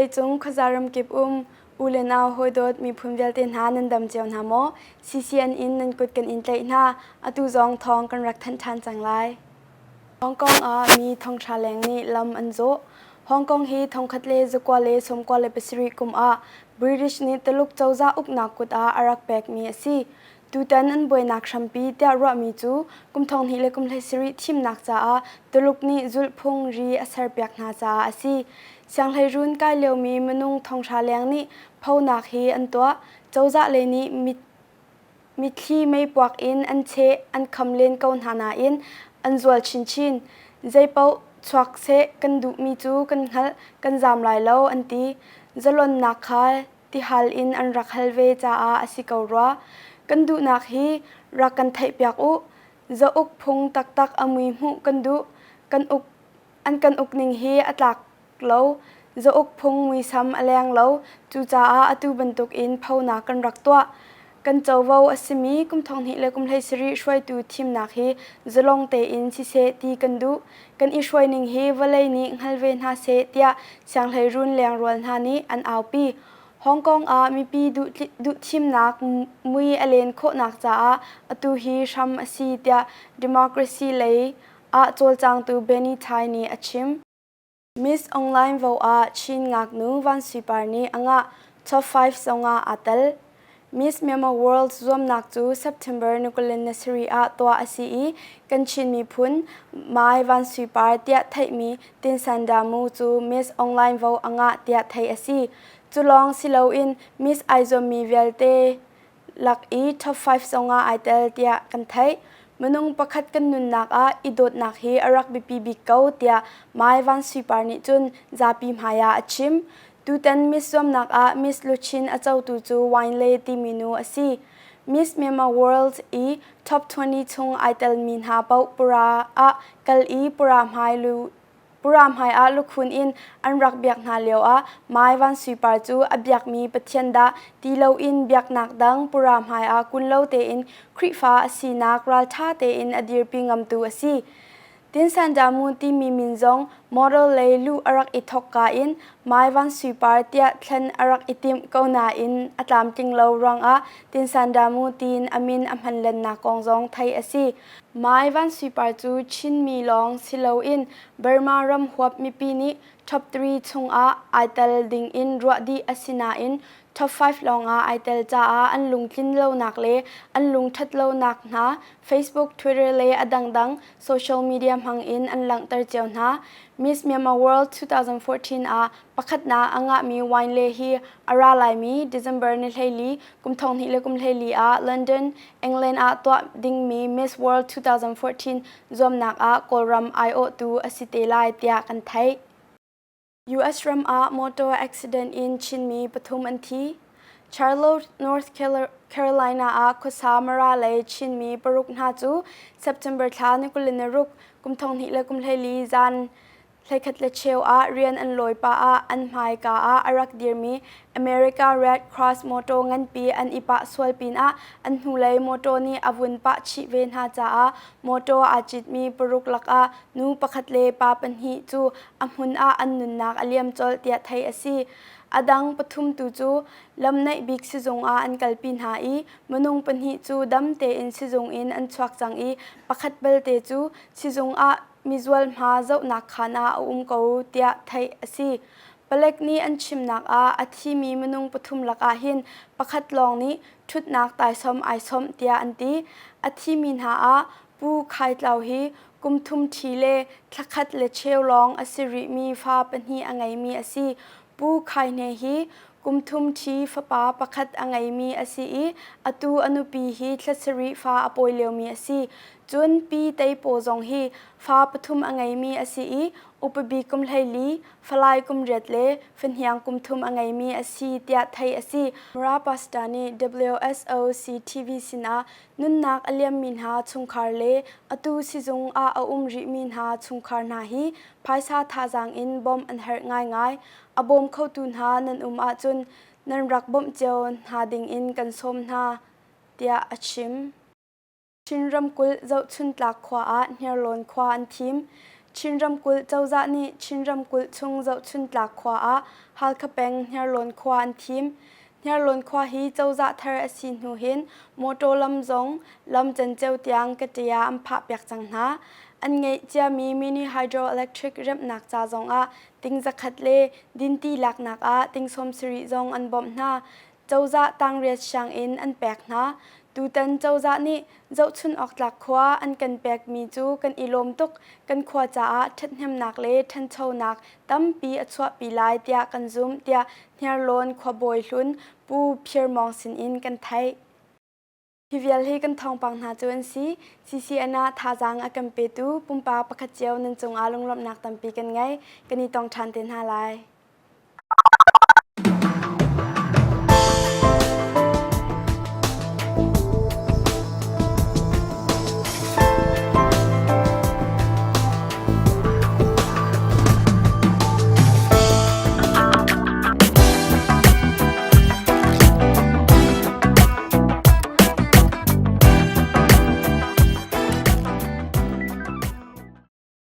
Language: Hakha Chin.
Vawleicung khuaza ramkip um u le nau hawidawt miphun vialte hna nan dam cio hna maw? CCN in nan kut kan in tlaih hna. Atu zong thawng kan rak thanh ṭhan cang lai. Hong Kong ah mi thonghra leng nih lam an zawh. Hong Kong hi thongkhat le zakua le sawmkua le pasarih kum ah British nih Tuluk cozah uknak kut ah a rak pekmi a si. Tutan an buainak hrampi tiah ruahmi cu kum 2000 le kum 17 thimnak caah Tuluk nih zulhphung ri a serpiak hna caah a si. Sianghleiruun kai liomi minung thonghra leng nih phonak hi an tuah. Cozah lei nih mitthli meipuak in an cheh, an kham len ko hna nain an zual chinchin. Zeipaoh chuak seh kan duhmi cu kan hngalh, kan zaam lai lo an ti. Zalonnak kha tihal in an rak hal ve caah a si ko rua. Kan duhnak hi rak kan theihpiak u. Zauk phung taktak a mui hmuh kan duh. Kan uk an kan ukning hi a tlak lo. Zauk phung muisam a leng lo. Cucaah atu bantuk in phonak kan rak tuah. Kan covo a simi kum 2000 le kum 17 hruaitu thimnak hi zalong tein siseh ti kan duh. Kan i hruaining hi vawlei nih hngal ve hna seh tiah sianghleiruun lengrual hna nih an aupi. Hong Kong ah mipi duhthimnak mui a len khawhnak caah atu hi hram a si tiah democracy lei ah cawlcangtu Benny Tai nih a chim. Miss Online Vo ah Chin ngaknu Van Sui Par nih a ngah. Top 5 zongah aa tel. Miss Myanmar World zuamnak cu September 27 ah tuah a si i kan Chin miphun Mai Van Sui Par tiah theihmi Tin San Damu cu Miss Online Vo a ngah tiah theih a si. Cu lawng si loin Miss ai zuammi vialte lak i top 5 zongah ai tel tiah kan theih. Minung pakhat kan nunnak ah i dawtnak hi a rak biapi bik ko tiah Mai Van Sui Par nih cun zapi hmai ah a chim. Tutan Miss zuamnak ah Miss Luchin a cotu cu Wine Le timi nu a si. Miss Myanmar World i top 20 chung ai telmi hna paoh pura ah kal i pura hmai lu Pura hmaiah lukhun in an rak biak hna lioah Mai Van Sui Par cu a biakmi Pathian dah ti loin biaknak dang pura hmaiah kun lo tein Khrihfa a sinak ralṭha tein a dirpi ngamtu a si. Tinsan Damu timi min zong model lei luh a rak i thawkka in Mai Van Sui Par tiah thlen a rak i timh ko nain a tlamtling lo ruangah Tinsan Damu tiin a min a hman lennak kong zong theih a si. Mai Van Sui Par cu Chinmi lawng si loin Burma ram huap mipi nih top 3 chungah ai tel dingin ruah dih a si nain top 5 lawngah ai tel caah an lungtlin lonak le an lungṭhat lonak hna Facebook, Twitter le a dangdang social media hmangin an langhter cio hna. Miss Myanmar World 2014 ah pakhatnak a ngahmi Wine Le hi a ra laimi December ni 14 kum 2024 ah London, England ah tuah dingmi Miss World 2014 zuamnak ah Kawlram aiawhtu a si te lai tiah kan theih. US ram ah motor accident in Chinmi pathum an thi. Charlotte, North Carolina ah khuasa Mara lei Chinmi paruk hna cu September thla ni 26 kum 2024 zan Hleikhat le cheu ah rian an lawi pah ah an hmaika ah a rak dirmi America Red Cross mawṭaw nganpi an i pah sual pinah an hnulei mawṭaw nih a vun pah chih ve hna caah mawṭaw aa citmi paruk lakah nu pakhat le pa pahnih cu a hmun ah an nunnak a liam colh tiah theih a si. A dang pathum tu cu lam naih bik sizung ah an kalpi hna i minung pahnih cu dam tein sizung in an chuak cang i pakhat belte cu sizung ah mizual hma zohnak khaan ah a um ko tiah theih a si. Palek nih an chimnak ah a thimi minung pathum lakah hin pakhat lawng nih ṭhutnak taisawm ai sawmh tiah an ti. A thimi hna ah Pu Khai Tlau hi kum thum ṭhi le thlakhat le cheu lawng a si rihmi fa pahnih a ngeimi a si. Pu Khai Hne hi kum thum ṭhi fapa pakhat a ngeimi a si i atu a nupi hi thla sarih fa a pawi liomi a si. Cun Pi Tei Paw zong hi fa pathum a ngeimi a si i upa bik kum 14, falai kum riat le fahniang kum thum a ngeimi a si tiah theih a si. Mara Pastor nih WSOC TV sinah nunnak a liammi hna chungkhar le atu sizung ah a um rihmi hna chungkhar hna hi phaisa thazaang in bawmh an herh ngaingai. A bawm khotu hna nan um ahcun nan rak bawmh cio hna dingin kan sawm hna tiah a chim. Chin ramkulh Zohchuntlak khua ah Hniarlawn khua an thim. Chin ramkulh cozah nih Chin ramkulh chung zohchuntlak khua ah Halkha peng Hniarlawn khua an thim. Hniarlawn khua hi cozah thar a si hnu hin mawṭaw lam zong lam canceo tiang kaṭia an phahpiak cang hna. An ngeih ciami mini hydroelectric remhnak ca zongah ting zakhat le dinti laknak ah ting 70 zong an bawmh hna. Cozah tangriat sianginn an pek hna. Tutan cozah nih zohchun awktlak khua an kan pekmi cu kan i lawm tuk. Kan khua caah ṭhathnemnak le ṭhanchonak tampi a chuahpi lai tiah kan zumh tiah Hniarlawn khuabawi hlun Pu Phir Mawng sinin kan theih. Hi vial hi kan thawngpang hna cu an si. CCN ah thazaang a kan petu pumpak pakhat cio nan cungah lunglawmhnak tampi kan ngei. Kan i tong ṭhan te hna lai.